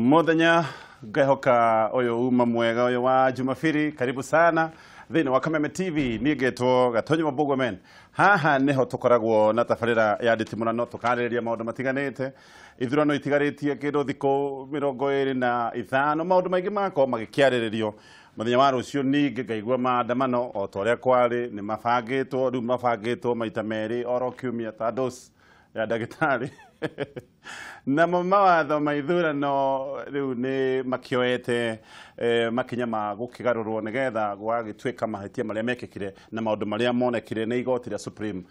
Muthenya ngehoka uyu uma mwega uyu wa Jumapili. Karibu sana thĩinĩ wa Kameme TV. Niĩ ngetwo Gatonyo Mabugwa men. Haha niho tukoragwo na tabarĩra ya nditimũrano tũkarĩrĩria maũndũ matiganĩte. Ithurano itigarĩtie kĩndũ thikũ 25, maũndũ maingĩ makorwo magĩkĩarĩrĩrio muthenya wa rũciũ. Ningĩ ngaigua maandamano o ta ũrĩa kwarĩ nĩ mabangĩtwo, rĩu mabangĩtwo maita merĩ oro kiumia ta dose ya ndagĩtarĩ. Namo mawatho ma ithurano rĩu nĩ makĩoete makinya ma gũkĩgarũrwo nĩgetha gwagĩtuĩka mahĩtia marĩa mekĩkire na maũndũ marĩa monekire nĩ igoti rĩa Supreme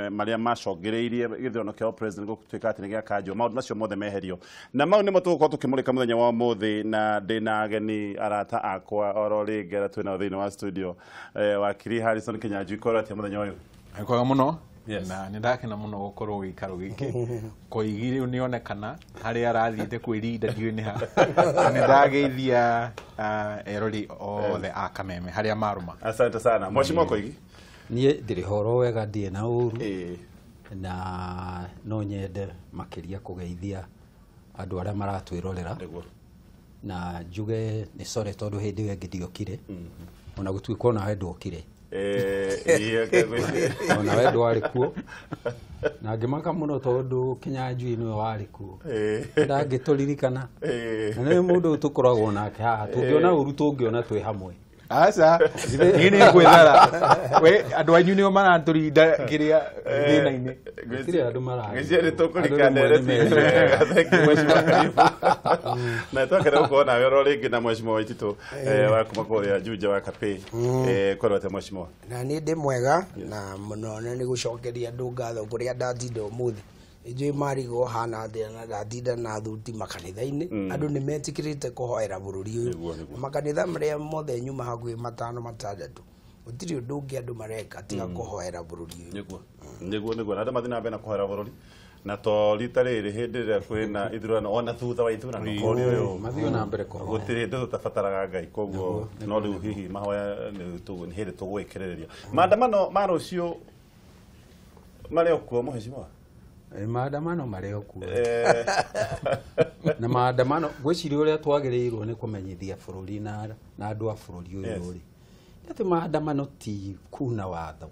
marĩa macongĩrĩirie gĩthurano kĩa president gũtuĩka atĩ nĩ gĩakanjwo. Maũndũ macio mothe meherio na mau nĩmo tũgũkorwo tũkĩmũrĩka mũthenya wa ũmũthĩ, na ndĩna ageni arata akwa oro rĩngĩ arĩa twĩnao thĩinĩ wa studio. Wakiri Harrison Kinyanjui, korwo atĩa mũthenya ũyũ? Kwega mũno. Yes. Na nĩ ndakena mũno gũkorwo gĩikaro gĩkĩ. Koigi rĩu nĩonekana harĩa arathiĩte kwĩrinda ndiũĩ nĩ ha. Nĩ ndageithia erori othe a Kameme harĩa marũma. Asante sana Mheshimiwa Koigi. Niĩ ndĩrĩ horo wega, ndirĩ na ũru, na no nyende makĩria kũgeithia andũ arĩa maratwĩrorera na njuge nĩ sorry tondũ hĩndĩ ĩyo ĩngĩ ndiokire, ona gũtuĩka onawe ndwokire, onawe ndwarĩ kuo, na ngĩmaka mũno tondũ Kinyanjui nĩwe warĩ kuo, ndangĩtũririkana, na nĩ mũndũ tũkoragwo nake haha, tũngĩona ũru tũngĩona twĩ hamwe. Aca niĩ nĩ ngwĩthara we andũ anyu nĩo maratũrinda kĩrĩa thĩna-inĩ. Gũtirĩ andũ mararinda. Ngwĩciria nĩ tũkũrika ndereti. Thank you Mheshimiwa, karibu. Na twakena gũkorwo nawe oro rĩngĩ na Mheshimiwa Waititũ wa kuma kũrĩa Juja wa Kapĩ. Korwo atĩa Mheshimiwa? Na niĩ ndĩ mwega na mũno, na nĩ gũcokeria andũ ngatho kũrĩa ndatinda ũmũthĩ. Njũĩ marigwo hana atĩa na ndatinda na thuti makanitha-inĩ. Andũ nĩ metĩkĩrĩte kũhoera bũrũri ũyũ. Makanitha marĩa mothe nyuma hakuhĩ 5 6 gũtirĩ ũndũ ũngĩ andũ mareka tiga kũhoera bũrũri ũyũ. Nĩguo nĩguo nĩguo, na andũ mathiĩ na mbere na kũhoera bũrũri, na to rita rĩrĩ hĩndĩ ĩrĩa kwĩna ithurano ona thutha wa ithurano kũrĩ ũyũ mathiĩ na mbere kũhoya, gũtirĩ hĩndĩ tũtabataraga Ngai. Koguo no rĩu hihi mahoya nĩ hĩndĩ tũgwĩkĩrĩrĩria. Maandamano ma rũciũ marĩ o kuo Mheshimiwa? Maandamano marĩ o kuo. Na maandamano ngwĩciria ũrĩa twagĩrĩirwo nĩ kũmenyithia bũrũri na andũ a bũrũri ũyũ rĩ, nĩ atĩ maandamano ti kuna watho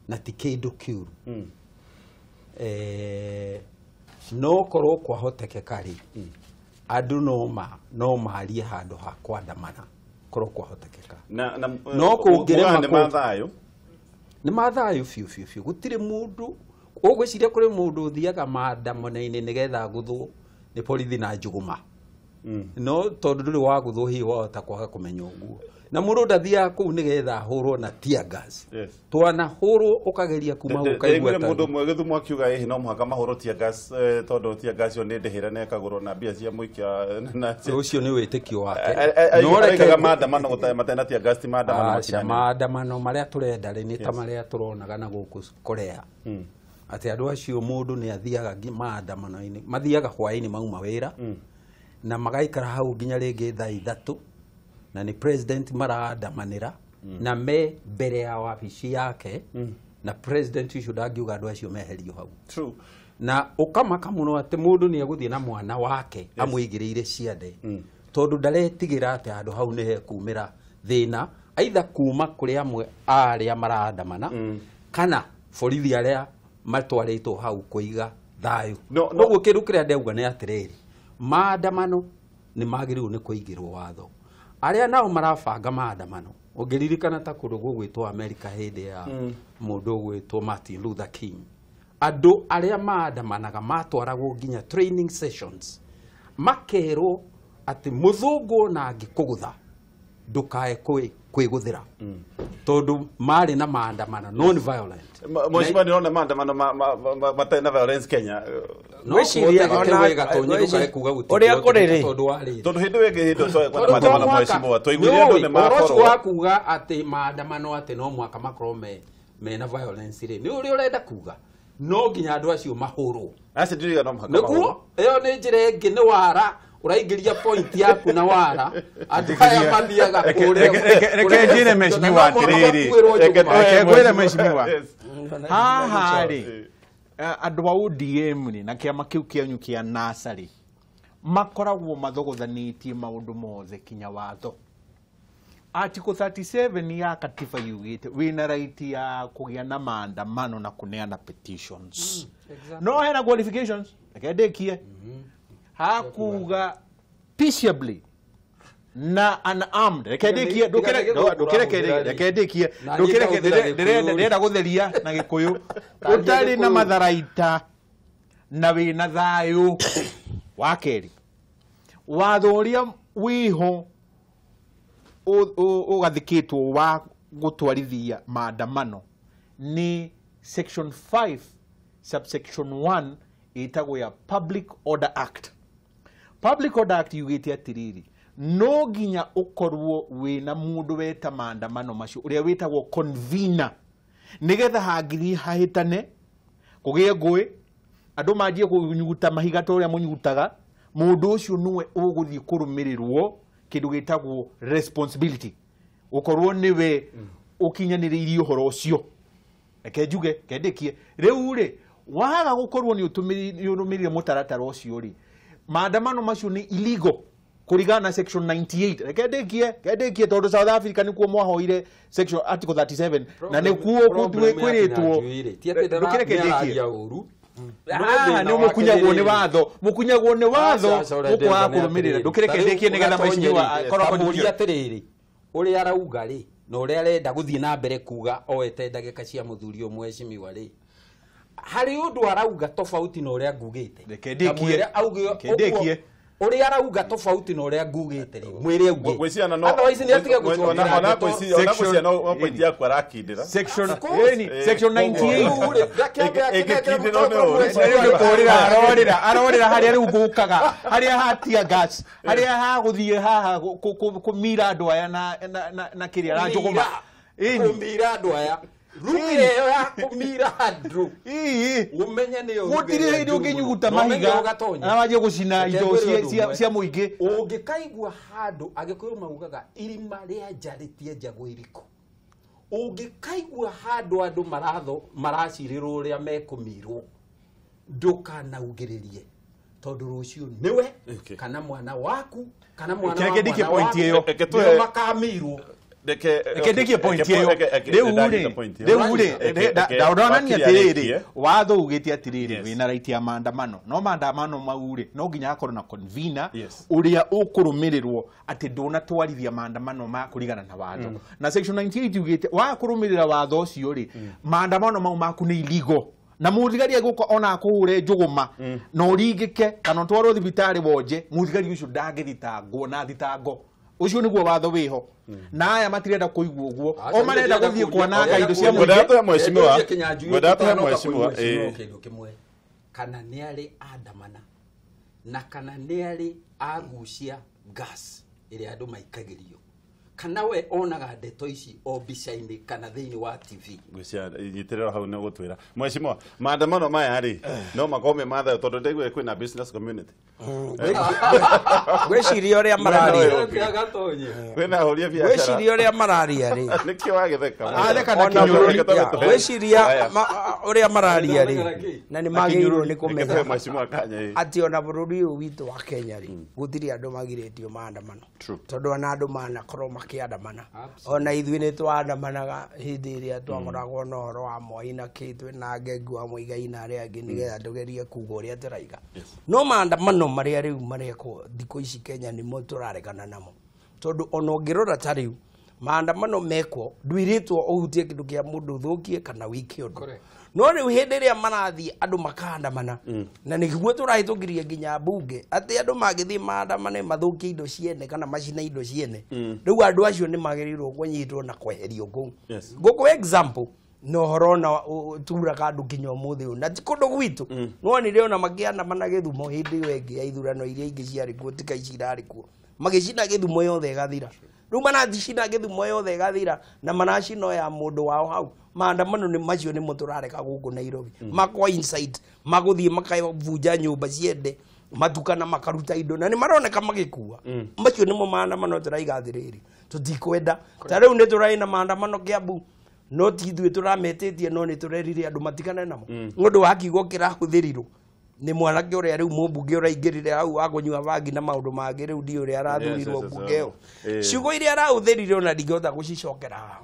na ti kĩndũ kĩũru. No korwo kwahotekeka rĩ, andũ no marie handũ ha kwandamana korwo kwahotekeka. No kũngĩrema nĩ mathayũ, nĩ mathayũ biũ biũ biũ. Gũtirĩ mũndũ ũgwĩciria kũrĩ mũndũ ũthiaga maandamano-inĩ nĩgetha agũthwo nĩ borithi na njũgũma. No tondũ ndũrĩ wagũthwo hihi wahota kwaga kũmenya ũguo. Na mũndũ ndathiaga kũu nĩgetha ahũrwo na tear gas. Twanahũrwo ũkageria kuma ũkaigua ta mũndũ ũmwe Gĩthumo akiuga ĩhĩ no mũhaka mahũrwo tear gas, tondũ tear gas ĩyo nĩ ndĩhĩre na ĩkagũrwo na mbia cia mũikia. Ũcio nĩ wĩtĩkio wake. No reke maandamano matarĩ na tear gas ti maandamano makinyanĩru. Maandamano marĩa tũrenda rĩ nĩ ta marĩa tũronaga na gũkũ Korea. Atĩ andũ acio mũndũ nĩ athiaga maandamano-inĩ, mathiaga hwaĩ-inĩ mauma wĩra na magaikara hau nginya rĩngĩ thaa 3, na nĩ president maraandamanĩra na me mbere ya wabici yake, na president ũcio ndangiuga andũ acio meherio hau. True. Na ũkamaka mũno atĩ mũndũ nĩ egũthiĩ na mwana wake amũigĩrĩire ciande, tondũ ndaretigĩra atĩ handũ hau nĩ hekumĩra thĩna, aitha kuma kũrĩ amwe arĩa maraandamana kana borithi arĩa matwarĩtwo hau kũiga thayũ. Koguo kĩndũ kĩrĩa ndauga nĩ atĩrĩrĩ, maandamano nĩ magĩrĩirwo nĩ kũigĩrwo watho. Arĩa nao marabanga maandamano, ũngĩririkana ta kũndũ gũgwĩtwo America hĩndĩ ya mũndũ ũgwĩtwo Martin Luther King, andũ arĩa maandamanaga matwaragwo nginya training sessions, makerwo atĩ mũthũngũ ona angĩkũgũtha ndũkae kwĩgũthĩra, tondũ marĩ na maandamano non violent. Mheshimiwa, nĩrona maandamano matarĩ na violence Kenya. Ngwĩciria wega tondũ kuga ũrĩa kũrĩ rĩ, tondũ hĩndĩ ĩyo ĩngĩ hĩndĩ kwĩna maandamano Mheshimiwa, twaiguire andũ nĩ makorwo wa kuga atĩ maandamano atĩ no mũhaka makorwo mena violence rĩ, nĩ ũrĩa ũrenda kuga no nginya andũ acio mahũrwo. Acio ndiriga no mũhaka nĩguo. Ĩyo nĩ njĩra ĩngĩ, nĩ wara ũraingĩria point yaku na wara andũ aya mathiaga kũrĩa. Reke njĩre Mheshimiwa atĩrĩrĩ, reke ngwĩre Mheshimiwa haha rĩ, andũ a ODM rĩ na kĩama kĩu kĩanyu kĩa NASA rĩ, Makoragwo mathogothanĩtie maũndũ mothe kinya watho. Article 37 ya katiba yugĩte wĩna right ya kũgĩa na maandamano na kũneana petitions. No hena qualifications, reke ndĩkie. Hakuga peaceably na unarmed. Reke ndĩkie, ndũkĩreke reke ndĩkie, ndũkĩreke ndĩrenda gũtheria na Gĩkũyũ. Ũtarĩ na matharaita na wĩna thayũ. Wa kerĩ, watho ũrĩa wĩho ũgathĩkĩtwo wa gũtwarithia maandamano nĩ section 5 subsection 1 ĩtagwo ya Public Order Act. Public Order Act yugĩte atĩrĩrĩ, no nginya ũkorwo wĩna mũndũ weta maandamano macio ũrĩa wĩtagwo convener, nĩgetha hangĩthiĩ hahĩtane kũgĩe ngũĩ, andũ manjie kũnyuguta mahiga ta ũrĩa mũnyugutaga, mũndũ ũcio nĩwe ũgũthiĩ kũrũmĩrĩrwo kĩndũ gĩtagwo responsibility, ũkorwo nĩwe ũkinyanĩrĩirie ũhoro ũcio. Reke njuge, kendĩkie. Rĩu rĩ, waga gũkorwo nĩ ũrũmĩrĩire mũtaratara ũcio rĩ, maandamano macio nĩ illegal kũringana na section 98. Reke ndĩkie, kendĩkie, tondũ South Africa nĩkuo mwahoire section article 37 na nĩkuo kwĩrĩtwo. Ndũkĩreke ndĩkie. Nĩ mũkunyagwo nĩ watho, mũkunyagwo nĩ watho mũkwaga kũrũmĩrĩra. Ndũkĩreke ndĩkie nĩgetha mheshimiwa akorwo akũria atĩrĩrĩ, ũrĩa arauga rĩ na ũrĩa arenda gũthiĩ na mbere kuga oete ndagĩka cia mũthuri ũmwe mheshimiwa rĩ, harĩ ũndũ arauga tofauti na ũrĩa ngugĩte. Reke ndĩkie, reke ndĩkie. Ũrĩa arauga tofauti na ũrĩa ngugĩte rĩ, mwĩre auge. Otherwise nĩ atige gũcokera. Ona ngwĩciria no point yaku arakindĩra. Section 98. Arorĩra arorĩra harĩa rĩu ngũkaga, harĩa ha tear gas, harĩa ha gũthiĩ haha kũmira andũ aya na kĩrĩa na njũgũma. Kũmira andũ aya. Ruge ĩyo ya kũmira andũ. Ũmenye nĩyo gũtirĩ hĩndĩ ũngĩnyuguta mahiga na wanjie gũcina indo cia mũingĩ. Ũngĩkaigua handũ Agĩkũyũ maugaga irima rĩa nja rĩtienjagwo iriko. Ũngĩkaigua handũ andũ maracirĩrwo ũrĩa mekũmirwo, ndũkanaugĩrĩrie, tondũ rũciũ nĩwe kana mwana waku kana mwana wa mwana waku nĩo makamirwo. Reke ndĩkie point ĩyo. Rĩu rĩ, ndonania atĩrĩrĩ, watho ugĩte atĩrĩrĩ, wĩna right ya maandamano, no maandamano mau rĩ, no nginya akorwo na convener ũrĩa ũkũrũmĩrĩrwo atĩ ndũnatwarithia maandamano ma kũringana na watho. Na section 98 yugĩte waga kũrũmĩrĩra watho ũcio rĩ, maandamano mau maku nĩ illegal. Na mũthigari agũka ona akũhũre njũgũma na ũringĩke kana ũtwarwo thibitarĩ wonje, mũthigari ũcio ndangĩthitangwo na thitango. Ũcio nĩguo watho wĩho. Na aya matirenda kũigua ũguo, o marenda gũthiĩ kwananga indo cia mũingĩ. Kĩndũ kĩmwe, kana nĩ arĩ andamana na kana nĩ arĩ agucia gas ĩrĩa andũ maikagĩrio, kana we onaga ndeto ici o mbica-inĩ kana thĩinĩ wa TV. Ngwĩciria nyitĩrĩra hau nĩ ũgũtwĩra. Mheshimiwa, maandamano maya rĩ no makorwo me ma thayũ tondũ ndaigua kwĩna business community. Ngwĩciria ũrĩa mararia. Kwĩna ahũri a biacara. Ngwĩciria ũrĩa mararia rĩ. Nĩkĩo wagĩtheka? Atheka na kĩnyũrũri. Ngwĩciria ũrĩa mararia rĩ, na nĩ magĩrĩirwo nĩ kũmenya Mheshimiwa kanya atĩ ona bũrũri ũyũ witũ wa Kenya rĩ, gũtirĩ andũ magirĩtio maandamano. Tondũ ona andũ manakorwo makĩandamana. Ona ithuĩ nĩ twaandamanaga hĩndĩ ĩrĩa twakoragwo na ũhoro wa Moi na kĩ, twĩna Ngengu wa Muigai na arĩa angĩ, nĩgetha tũgerie kuga ũrĩa tũraiga. No maandamano marĩa rĩu marekwo thikũ ici Kenya nĩmo tũraregana namo. Tondũ ona ũngĩrora ta rĩu maandamano mekwo, ndwĩrĩtwo ũhutie kĩndũ kĩa mũndũ ũthũkie kana wĩke ũndũ. No rĩu hĩndĩ ĩrĩa marathiĩ andũ makaandamana, na nĩguo tũrahĩtũkirie nginya mbunge atĩ andũ mangĩthiĩ maandamane mathũkie indo ciene kana macine indo ciene, rĩu andũ acio nĩ magĩrĩirwo kũnyitwo na kweherio kũu. Ngũkũhe example na ũhoro ona turaga andũ nginya ũmũthĩ ũyũ, na ti kũndũ gwitũ. Nĩwonire ona makĩandamana Gĩthumo hĩndĩ ĩyo ĩngĩ ya ithurano iria ingĩ ciarĩ kuo, tika ici irarĩ kuo, magĩcina Gĩthumo yothe ĩgathira. Rĩu maracina Gĩthumo yothe ĩgathira na maracina ya mũndũ wao hau. Maandamano nĩ macio nĩmo tũrareka gũkũ Nairobi. Makwa insight, magũthiĩ makabunja nyũmba ciende, matuka na makaruta indo na nĩ maroneka magĩkua. Macio nĩmo maandamano tũraiga atĩrĩrĩ, tũtikwenda. Ta rĩu nĩ tũrarĩ na maandamano Kĩambu, no ti ithuĩ tũrametĩtie, no nĩ tũrerire andũ matigane namo. Nĩ ũndũ wa kiugo kĩrahũthĩrirwo. Nĩ mwanake ũrĩa rĩu mũmbunge ũraingĩrire hau wa kũnyua bangi na maũndũ mangĩ rĩu ndiũ ũrĩa arathurirwo mbunge ĩyo. Ciugo iria arahũthĩrire ona ndingĩhota gũcicokera haha.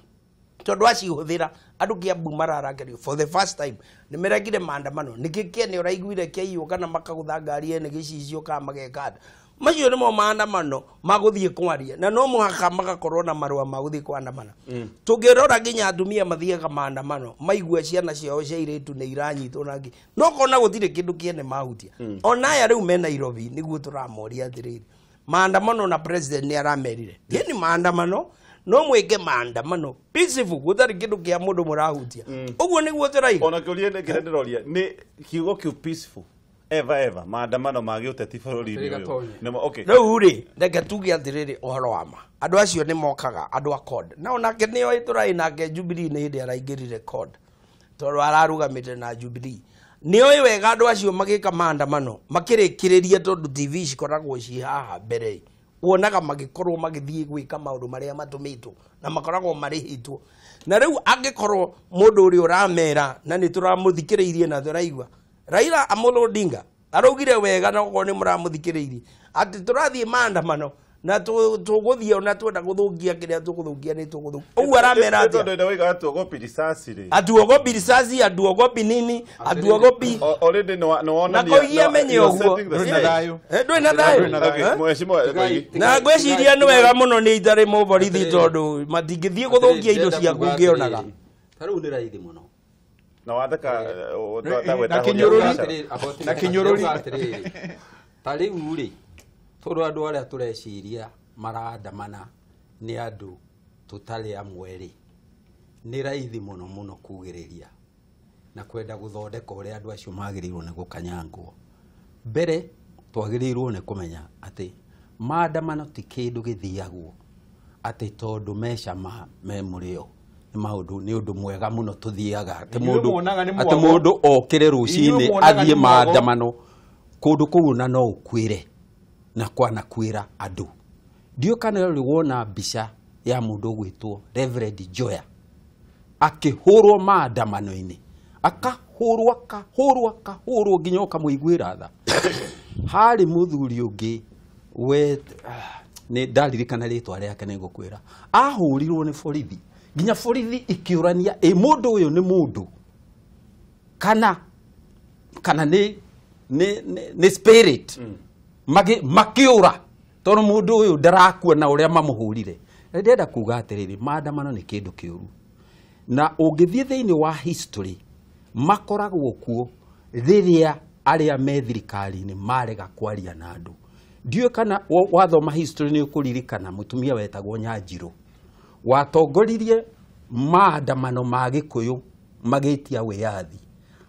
Tondũ acihũthĩra andũ Kiambu mararakerio for the first time nĩ merekire maandamano. Nĩkĩ kĩene ũraiguire kĩaiywo kana makagũtha ngari ene gĩcicio kana mageka atĩa? Macio nĩmo maandamano magũthiĩ kwaria na no mũhaka magakorwo na marũa ma gũthiĩ kwandamana. Tũngĩrora nginya atumia mathiaga maandamano maigua ciana ciao cia airĩtu nĩ iranyitwo na ngĩ no kona gũtirĩ kĩndũ kĩene mahutia. Ona aya rĩu me Nairobi nĩguo tũramoria atĩrĩrĩ, maandamano na president nĩ aramerire thiĩ ni maandamano no mwĩke maandamano peaceful gũtarĩ kĩndũ kĩa mũndũ mũrahutia. Ũguo nĩguo tũraiga. Ona kĩũria kĩrĩa ndĩroria nĩ kiugo kĩu peaceful ever maandamano ma gĩũteti bũrũri-inĩ ũyũ. Okay. Rĩu rĩ reke tuge atĩrĩrĩ ũhoro wa ma andũ acio nĩ mokaga andũ a CORD na onake nĩoĩ tũraĩ nake Jubilee nĩ hĩndĩ araingĩrire CORD tondũ ararũgamĩte na Jubilee. Nĩoĩ wega andũ acio magĩka maandamano makĩrĩkĩrĩria tondũ TV cikoragwo ci haha mbere wonaga magĩkorwo magĩthiĩ gwĩka maũndũ marĩa matũmĩtwo na makoragwo marĩhĩtwo. Na rĩu angĩkorwo mũndũ ũrĩa ũramera na nĩ tũramũthikĩrĩirie na tũraigua Raila Amolo Odinga araugire wega na okorwo nĩ mũramũthikĩrĩirie atĩ tũrathiĩ maandamano na tũgũthiĩ ona twenda gũthũkia kĩrĩa tũgũthũkia nĩ tũgũthũkia. Ũguo aramera atĩa? Tondũ ndauga atuogopi risasi rĩ. Atuogopi risasi, atuogopi nini, atuogopi already no wona na koigia menye ũguo. Ndũrĩ na thayũ. Ndũrĩ na thayũ. Mheshimiwa na ngwĩciria nĩ wega mũno nĩ itarĩ mũborithi tondũ matingĩthiĩ gũthũkia indo ciaku ngĩonaga. Ta rĩu nĩ raithi mũno. Na wandĩka na kĩnyũrũri. Ta rĩu rĩ tondũ andũ arĩa tũreciria marandamana nĩ andũ tũtarĩ amwe rĩ nĩ raithi mũno mũno kugĩrĩria na kwenda gũthondeka ũrĩa andũ acio magĩrĩirwo nĩ gũkanyangwo. Mbere twagĩrĩirwo nĩ kũmenya atĩ maandamano ti kĩndũ gĩthiagwo atĩ tondũ mecama me mũrĩo nĩ maũndũ nĩ ũndũ mwega mũno tũthiaga atĩ mũndũ okĩre rũcinĩ athiĩ maandamano kũndũ kũu na no ũkuĩre na kwanakwĩra andũ. Ndiũ kana rĩ wona mbica ya mũndũ ũgwĩtwo Reverend Joya akĩhũrwo maandamano-inĩ akahũrwo akahũrwo akahũrwo nginya ũkamũiguĩra tha. Harĩ mũthuri ũngĩ we nĩ ndaririkana rĩtwa rĩake nĩ ngũkwĩra ahũrirwo nĩ borithi nginya borithi ikĩũrania ĩ mũndũ ũyũ nĩ mũndũ kana nĩ spirit makiura tondũ mũndũ ũyũ ndarakua na ũrĩa mamũhũrire. Ndĩrenda kuga atĩrĩrĩ maandamano nĩ kĩndũ kĩũru na ũngĩthiĩ thĩinĩ wa history makoragwo kuo rĩrĩa arĩa me thirikari-inĩ marega kwaria na andũ. Ndiũĩ kana wathoma history nĩ ũkũririkana mũtumia wetagwo Nyanjirũ watongoririe maandamano ma Gĩkũyũ magĩtia wĩyathi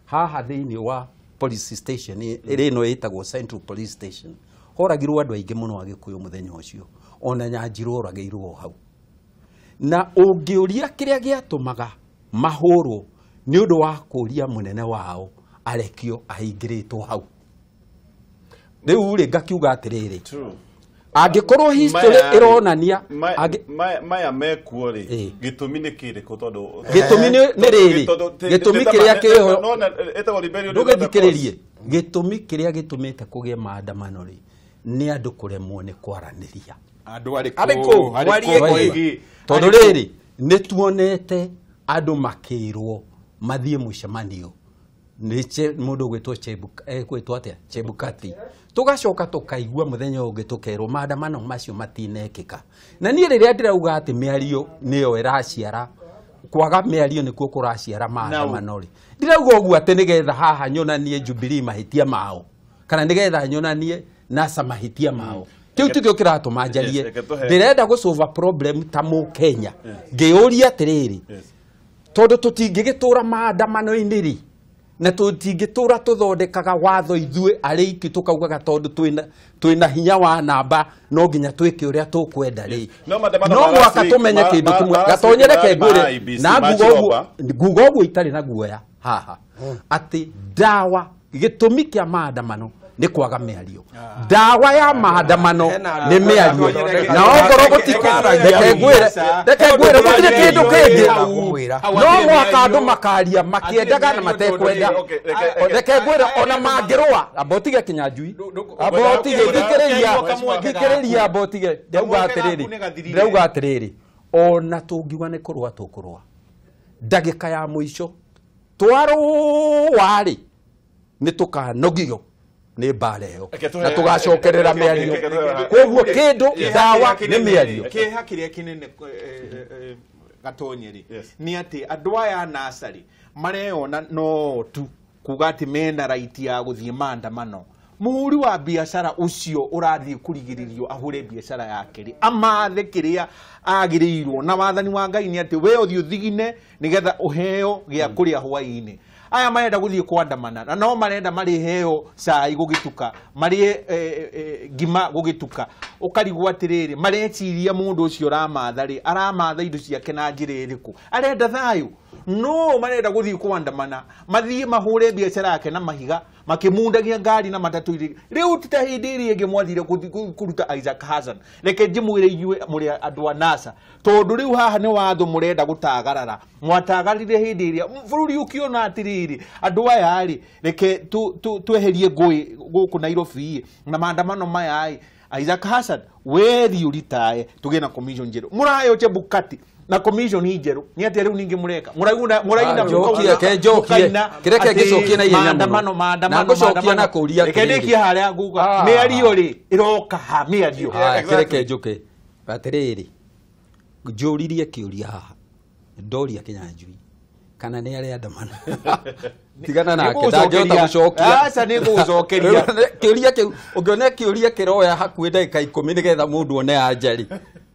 haha thĩinĩ wa police station ĩrĩa ĩno ĩtagwo Central Police Station. Horagirwo andũ aingĩ mũno a Gĩkũyũ mũthenya ũcio ona Nyanjirũ oragĩirwo hau. Na ũngĩũria kĩrĩa gĩatũmaga mahũrwo nĩ ũndũ wa kũria mũnene wao arekio ahingĩrĩtwo hau. Rĩu rĩ ngakiuga atĩrĩrĩ angĩkorwo history ĩronania maya mekuo rĩ gĩtũmi nĩ kĩrĩkũ tondũ gĩtũmi nĩ rĩrĩ gĩtũmi kĩrĩa kĩho ndũgĩthikĩrĩrie gĩtũmi kĩrĩa gĩtũmĩte kũgĩe maandamano rĩ nĩ andũ kũremwo nĩ kwaranĩria. Andũ arĩkũ? Tondũ rĩrĩ nĩ tuonete andũ makĩrwo mathiĩ mũcemanio nĩ mũndũ ũgwĩtwo atĩa Chebukati tugacoka tukaigua muthenya ungi tukerwo maandamano macio matinekika. Na niĩ rĩrĩa ndĩrauga atĩ mĩario nĩyo ĩraciara kwaga mĩario nĩkuo kũraciara maandamano rĩ ndirauga ũguo atĩ nĩgetha haha nyonanie Jubilee mahĩtia mao kana nĩgetha nyonanie NASA mahĩtia mao. Kĩu tikĩo kĩratũma njarie. Ndĩrenda gũsolve problem ta Mũkenya ngĩũria atĩrĩrĩ tondũ tũtingĩgĩtũra maandamano-inĩ rĩ na tũtingĩtũra tũthondekaga watho ithuĩ arĩ iki tũkaugaga tondũ twĩna hinya wa namba no nginya twĩke ũrĩa tũkwenda rĩ no mwaka tũmenye kĩndũ kĩmwe gatonyereke ngwĩre na nguga ũguo itarĩ na guoya haha atĩ ndawa gĩtũmi kĩa maandamano Nĩ kwaga mĩario. Ndawa ya maandamano nĩ mĩario. Na ongorwo gũtikũ reke ngwĩre gũtirĩ kĩndũ kĩngĩ. No mũhaka andũ makaria makĩendaga na matekwenda. Reke ngwĩre ona mangĩrũa amba ũtige Kinyanjui. Amba ũtige thikĩrĩria amba ũtige ndauga atĩrĩrĩ ona tũngiuga nĩ kũrũa tũkũrũa ndagĩka ya mũico twarũa rĩ nĩ tũkanogio nĩ mbara ĩyo na tũgacokerera mĩario. Koguo kĩndũ ndawa nĩ mĩario. Kĩeha kĩrĩa kĩnene Gatonyeri nĩ atĩ andũ aya a nasarĩ mareyona no tu kuga atĩ mena right ya gũthiĩ maandamano. Mũhũri wa biacara ũcio ũrathiĩ kũrigĩrĩrio ahũre biacara yake rĩ amathe kĩrĩa agĩrĩirwo na wathani wa Ngai nĩ atĩ we ũthiĩ ũthigine nĩgetha ũheo gĩa kũrĩa hwaĩ-inĩ. Aya marenda gũthiĩ kwandamana na no marenda marĩheo cai gũgĩtuka marĩe ngima gũgĩtuka ũkarigwo atĩrĩrĩ mareciria mũndũ ũcio ũramatha rĩ aramatha indo ciake na njĩra ĩrĩkũ arenda thayũ no marenda gũthiĩ kwandamana mathiĩ mahũre biacara yake na mahiga makimundagia ngari na matatu irĩ rĩu ti ta hĩndĩ ĩrĩa ĩngĩ mwathire kũruta Isaac Hassan. Reke njimwĩre inyuĩ mũrĩ andũ a NASA tondũ rĩu haha nĩ watho mũrenda gũtagarara mwatagarire hĩndĩ ĩrĩa bũrũri ũkĩona atĩrĩrĩ andũ aya rĩ reke tweherie ngũĩ gũkũ Nairobi na maandamano maya ĩ Isaac Hassan wethi ũritae tũgĩe na commission njerũ mũrayo Chebukati na commission njerũ nĩ atĩa rĩu ningĩ mũreka mũraiguna mũraina njokie kĩreke ngĩcokie na ihenya maandamano na ngũcokia na kũria reke ndĩkie harĩa nguga mĩario rĩ ĩroka ha mĩario. Kĩreke njũke atĩrĩrĩ njũririe kĩũria haha ndoria Kinyanjui kana nĩ arĩandamana tigana nake ndangĩhota gũcokia. Aca nĩ ngũgũcokeria kĩũria kĩu ũngĩona kĩũria kĩroya hakuhĩ ndagĩka 10 nĩgetha mũndũ one anja rĩ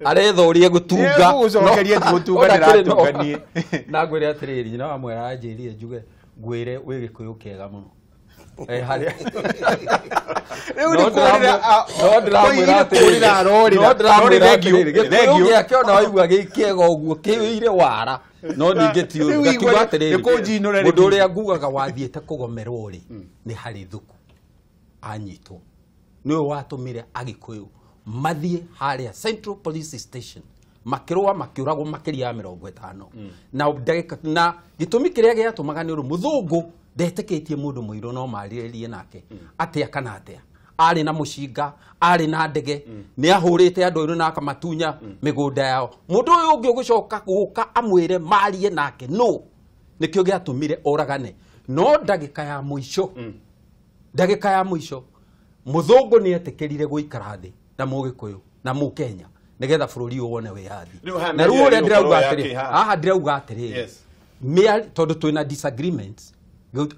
aretha ũrĩa gũtunga nĩngũgũcokeria ti gũtunga ndĩratunganie. Na ngwĩre atĩrĩrĩ nyina wa mwera anjĩrire njuge ngwĩre wĩ gĩkũyũ kĩega mũno harĩa rĩu nĩ kũrĩra no ndĩramwĩra arorĩra no ndĩramwĩra gĩkũyũ gĩake ona waigua gĩ kĩega ũguo kĩũire wara no ningĩ ti ũru. Ngakiuga atĩrĩrĩ mũndũ ũrĩa ngugaga wathiĩte kũgomerwo rĩ nĩ harĩ thuku anyitwo nĩwe watũmire Agĩkũyũ mathiĩ harĩa Central Police Station makĩrũa makĩũragwo makĩria ya 50 na ndagĩka na gĩtũmi kĩrĩa gĩatũmaga nĩ ũndũ mũthũngũ ndetĩkĩtie mũndũ mũirũ no marĩrĩrie nake atĩa kana atĩa arĩ na mũcinga arĩ na ndege nĩ ahũrĩte andũ airũ na akamatunya mĩgũnda yao mũndũ ũyũ ũngĩ ũgũcoka gũka amwĩre marie nake no nĩkĩo gĩatũmire oragane. No ndagĩka ya mũico ndagĩka ya mũico mũthũngũ nĩ etĩkĩrire gũikara thĩ na mũgĩkũyũ na mũkenya nĩgetha bũrũri ũyũ wone wĩyathi. Na rĩu ũrĩa ndĩrauga atĩrĩ haha ndĩrauga atĩrĩrĩ tondũ twĩna disagreements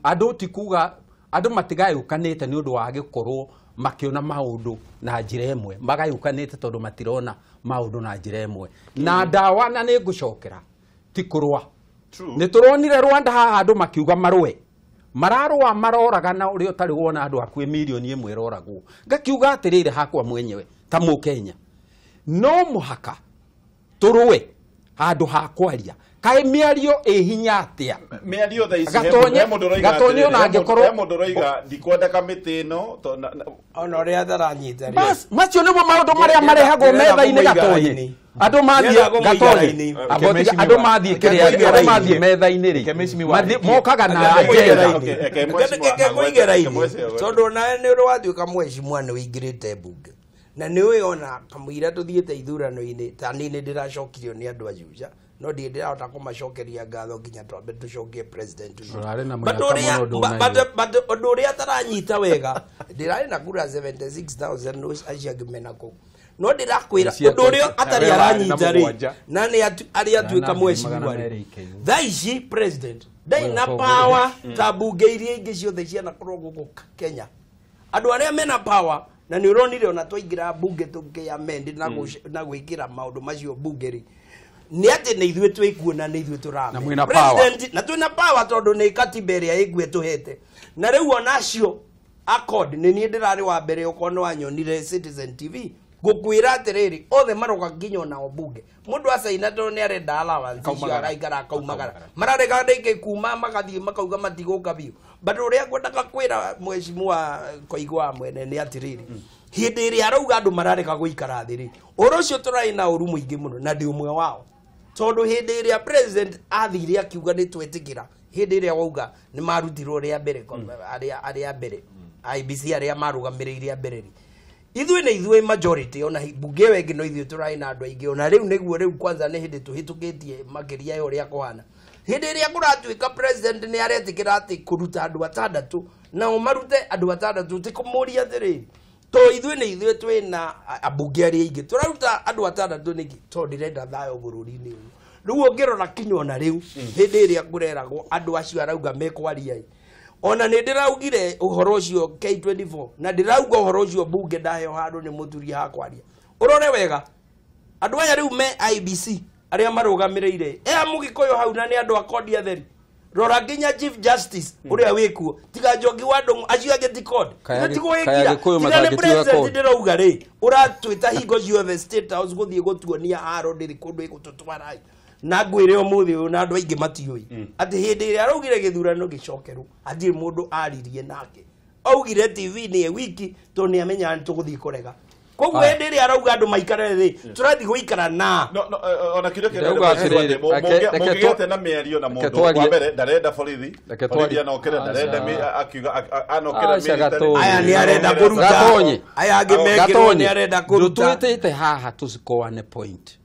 andũ ti kuga andũ matigayũkanĩte nĩ ũndũ wa gĩkorwo makĩona maũndũ na njĩra ĩmwe magayũkanĩte tondũ matirona maũndũ na njĩra ĩmwe na ndawa na nĩ ngũcokera ti kũrũa. Nĩ tũronire Rwanda haha andũ makiuga marũe mararũa maroragana ũrĩa ũtarĩ wona andũ hakuhĩ mirioni 1 ĩroragwo. Ngakiuga atĩrĩrĩ hakwa mwenyewe ta mũkenya no mũhaka tũrũe handũ ha kwaria kaĩ mĩario ĩ hinya atĩa mĩario thaa ici he mũndũ ũroiga Gatonye ona angĩkorwo he mũndũ ũroiga ndikwenda kamĩtĩ ĩno ona ũrĩa ataranyita rĩ bas macio nĩmo maũndũ marĩa marehagwo metha-inĩ Gatonye andũ mathiĩ Gatonye andũ mathiĩ kĩrĩa andũ mathiĩ metha-inĩ rĩ mokaga na agenda kũigera-inĩ tondũ nawe nĩ ũrĩ watuĩka mheshimiwa nĩ ũingĩrĩte mbunge na nĩ ũĩ ona kamũira tũthiĩte ithurano-inĩ ta niĩ nĩ ndĩracokirio nĩ andũ a Juja no ndirĩ ndĩrahota kũmacokeria ngatho nginya twambe tũcokie president witũ. But ũndũ ũrĩa ataranyita wega ndĩrarĩ na kura 76,000 no acio angĩ mena kũu no ndĩrakwĩra ũndũ ũrĩa atarĩ aranyita rĩ na nĩ arĩa atuĩka mheshimiwa rĩ thaa ici president ndarĩ na power ta mbunge iria ingĩ ciothe cianakorwo gũkũ Kenya. Andũ arĩa mena power na nĩ ũronire ona twaingĩra mbunge tũkĩamend na gwĩkĩra maũndũ macio mbunge rĩ nĩ atĩ nĩ ithuĩ twĩkuo na nĩ ithuĩ tũramenya president na twĩna power tondũ nĩ katiba ĩrĩa ĩkuo ĩtũhete na rĩu onacio accord nĩ niĩ ndĩrarĩ wa mbere okorwo nĩ wanyonire Citizen TV Ngũkwĩra atĩrĩrĩ othe maroka nginya ona obunge mũndũ acaina tondũ nĩ arenda allowance icio araikara akaumagara mararega ndĩkĩ kuma magathiĩ makauga matigũka biũ. But ũrĩa ngwendaga kwĩra mheshimiwa Koigo wa mwene nĩ atĩrĩrĩ hĩndĩ ĩrĩa arauga andũ mararega gũikara thĩ rĩ ũhoro ũcio tũrarĩ na ũru mũingĩ mũno na ndĩ ũmwe wao tondũ hĩndĩ ĩrĩa president athire akiuga nĩ twetĩkĩra hĩndĩ ĩrĩa wauga nĩ marutirwo rĩa mbere arĩa mbere IBC arĩa marũgamĩrĩire a mbere rĩ ithuĩ nĩ ithuĩ majority ona bunge ĩyo ĩngĩ no ithuĩ tũrarĩ na andũ aingĩ ona rĩu nĩguo rĩu kwanza nĩ hĩndĩ tũhĩtũkĩtie makĩria ya ũrĩa kũhana hĩndĩ ĩrĩa kũratuĩka president nĩ aretĩkĩra atĩ kũruta andũ atandatũ nao marute andũ atandatũ ti kũmũria atĩrĩrĩ to ithuĩ nĩ ithuĩ twĩna ambunge arĩa aingĩ tũraruta andũ atandatũ nĩkĩ tondũ ndĩrenda thayũ bũrũri-inĩ ũyũ. Rĩu ũngĩrora kinya ona rĩu hĩndĩ ĩrĩa kũreragwo andũ acio arauga mekwaria ona nĩ ndĩraugire ũhoro ũcio K24 na ndĩrauga ũhoro ũcio bunge ndaheo handũ nĩ mũthuri hakwaria. Ũrore wega andũ aya rĩu me IBC arĩa marũgamĩrĩire ea mũgĩkũyũ hau na nĩ andũ a kodi atheri. Rora nginya Chief Justice ũrĩa wĩkuo tiga Njoki wa Ndung'u acio angĩ ti kodi tiga nĩ president ndĩrauga rĩ ũratwĩta hingo ciothe State House gũthiĩ gũtuonia aro ndĩrĩ kũndũ ĩgũtũtwara na ngwĩre ũmũthĩ ũyũ na andũ aingĩ matiũĩ atĩ hĩndĩ ĩrĩa araugire gĩthurano gĩcokerwo hatirĩ mũndũ aririe nake augire TV-inĩ wiki tondũ nĩ amenyaga nĩ tũgũthiĩ kũrega. Koguo hĩndĩ ĩrĩa arauga andũ maikare thĩ tũrathiĩ gũikara na ona kĩrĩa kĩrĩa na mĩario na mũndũ wa mbere ndarenda borithi borithi anokĩra ndarenda akiuga anokĩra military aya nĩ arenda kũruta aya angĩ mekĩrwo nĩ arenda kũruta. Ndũtwĩtĩte haha tũcikoane point.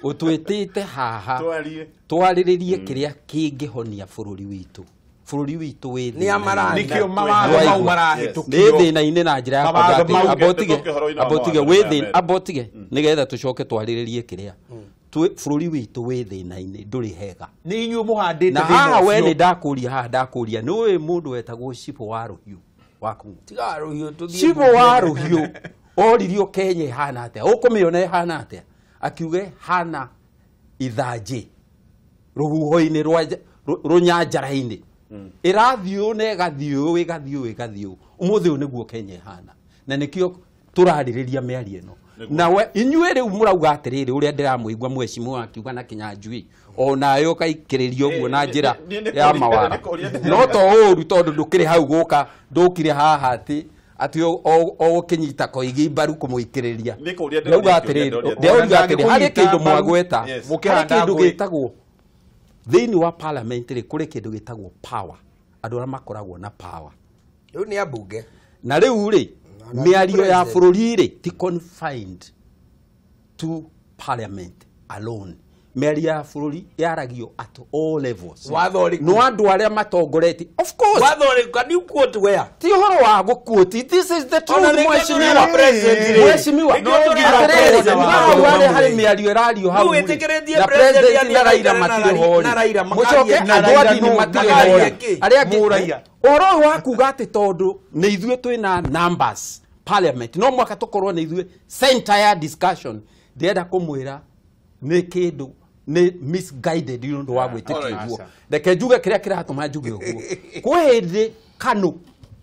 Ũtwĩtĩte haha twarĩrĩrie kĩrĩa kĩngĩhonia bũrũri witũ. Bũrũri witũ wĩ nĩkĩo mawatho mau marahĩtũkio nĩ thĩna-inĩ na njĩra ya amba ũtige nĩgetha tũcoke twarĩrĩrie kĩrĩa bũrũri witũ wĩ thĩna-inĩ ndũrĩ hega. Nĩ inyuĩ mũhandĩte na haha we nĩ ndakũria haha ndakũria nĩ ũĩ mũndũ wetagwo Cibũ wa Rũhiũ waku tiga Rũhiũ tũthiĩ Cibũ wa Rũhiũ oririo Kenya ĩhana atĩa ũkũmĩona ĩhana atĩa akiuge hana ithanjĩ rũhuho-inĩ rwa rũnyanjara-inĩ ĩrathiĩ ũũ na ĩgathiĩ ũũ ĩgathiĩ ũũ ĩgathiĩ ũũ. Ũmũthĩ ũyũ nĩguo Kenya ĩhana na nĩkĩo tũrarĩrĩria mĩario ĩno na we inyuĩ rĩu mũrauga atĩrĩrĩ ũrĩa ndĩramũigua mheshimiwa akiuga na Kinyanjui onawe ũkaikĩrĩria ũguo na njĩra ya mawara no to ũru tondũ ndũkĩrĩ hau gũka ndũkire haha atĩ ũgũkĩnyita Koigi mbaru kũmũikĩrĩria. Ndauga atĩrĩrĩ harĩ kĩndũ mwagweta harĩ kĩndũ gĩtagwo thĩinĩ wa parliament rĩ kũrĩ kĩndũ gĩtagwo power andũ arĩa makoragwo na power rĩu nĩ ambunge na rĩu rĩ mĩario ya bũrũri rĩ ti confined to parliament alone. Mĩario ya bũrũri yaragio at all levels no andũ arĩa matongoretie of course watho ũrĩkũ can you quote where ti ũhoro wa gũquote this is the truth mheshimiwa mheshimiwa atĩrĩrĩ harĩ mĩario ĩrario hau wĩtĩkĩrĩtie na president na Raila matirĩ ho rĩ mũcoke andũ a ndini matirĩ ho rĩ arĩa angĩ ũhoro ũyũ wa kuga atĩ tondũ nĩ ithuĩ twĩna numbers parliament no mwaka tũkorwo nĩ ithuĩ center ya discussion ndĩrenda kũmwĩra nĩ kĩndũ nĩ misguided nĩ ũndũ wa gwĩtĩkia ũguo. Reke njuge kĩrĩa kĩratũma njuge ũguo kwĩ hĩndĩ KANU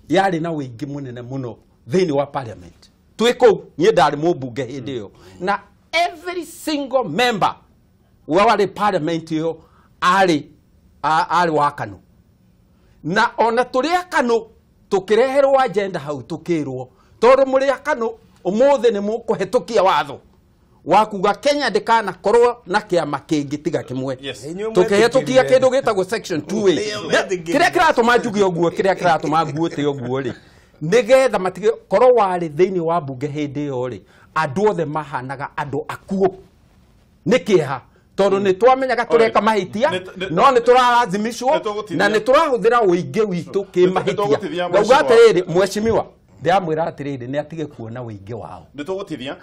yarĩ na ũingĩ mũnene mũno thĩinĩ wa parliament twĩ kũu niĩ ndarĩ mũmbunge hĩndĩ ĩyo na every single member warĩ parliament ĩyo arĩ wa KANU na ona tũrĩ a KANU tũkĩreherwo agenda hau tũkĩrwo tondũ mũrĩ a KANU ũmũthĩ nĩ mũkũhetũkia watho wa kuga Kenya ndĩkanakorwo na kĩama kĩngĩ tiga kĩmwe tũkĩhetũkia kĩndũ gĩtagwo section 2A kĩrĩa kĩratũma njuge ũguo kĩrĩa kĩratũma nguote ũguo rĩ nĩgetha matige korwo warĩ thĩinĩ wa mbunge hĩndĩ ĩyo rĩ andũ othe mahanaga andũ akuũ nĩ kĩeha tondũ nĩ twamenyaga tũreka mahĩtia no nĩ tũrarathimicwo na nĩ tũrahũthĩra ũingĩ witũ kĩmahĩtia ngauga atĩrĩrĩ mheshimiwa ndĩramwĩra atĩrĩrĩ nĩ atige kuona ũingĩ wao nĩtũgũtithia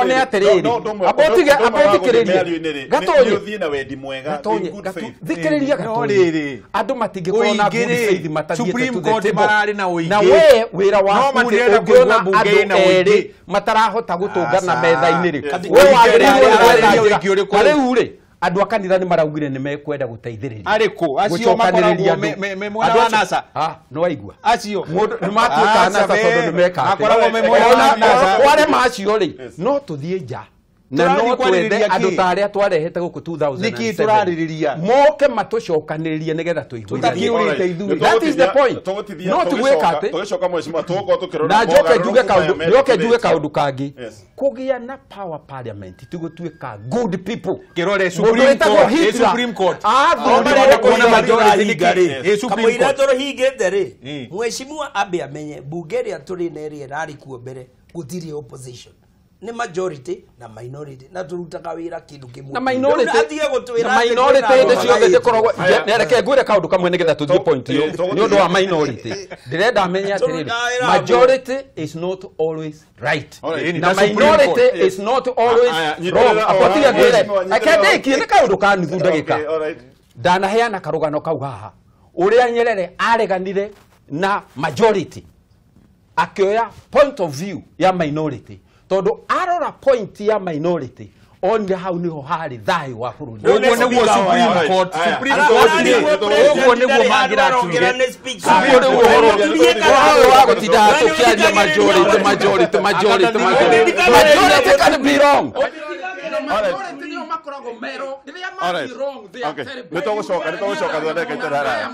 one atĩrĩrĩ ambotige ambothikĩrĩrie Gatonye ũthiĩ na wendi mwega thikĩrĩria Gatonye andũ matingĩkorwo na good faith matathiĩte to the table na we wĩra waku ũngĩona andũ erĩ matarahota gũtũngana metha-inĩ rĩ we wagĩrĩirwo rĩu rĩ Andũ a kanitha nĩ maraugire nĩ mekwenda gũteithĩrĩria. Arĩkũ acio makoragwo me mwena wa NASA. No waigua. Acio mũndũ nĩ matuĩka NASA tondũ nĩ meka. Makoragwo me mwena wa NASA. Kwarema acio rĩ, no tũthiĩ nja. Na no twethe andũ ta arĩa twarehete gũkũ 2007. Nĩkĩ tũrarĩrĩria? Moke matũcokanĩrĩrie nĩgetha tũiguithanie. That is the point. No tugwĩka atĩ tũgĩcoka mheshimiwa tũgũkorwo tũkĩrora na njoke njuge kaũndũ, njoke njuge kaũndũ kangĩ. Kũgĩa na power parliament ti gũtuĩka good people. Kĩrore Supreme Court, Supreme Court. Athurire kuona majority nĩkĩ? Kamũira tũrũhingĩte rĩ, mheshimiwa ambe amenye bunge ĩrĩa tũrĩ na ĩrĩa ĩrarĩ kuo mbere gũtirĩ opposition. Ni majority na minority na turutaga wira kindu kimwe na minority na minority hindi ciothe cikoragwo reke ngwire kaundu kamwe nigetha tuthie point iyo ni undu wa minority ndirenda menye atiriri majority is not always right na minority is not always wrong. Apotiga ngwire reke ndikie ni kaundu ka nuthu ndagika ndanaheana karugano kau haha uria Nyerere areganire na majority akioya point of view ya minority tondu arora point ya minority onire hau niho hari thayo wa bururi. Uguo niguo Supreme Court, Supreme Court uguo niguo mangiratuire. Uhoro wa gutinda tukiaria majority majority majority majority majority can be wrong. Majority nio makoragwo mero riria mati wrong they are terrible. Nĩ tũgũcoka thondeka itara.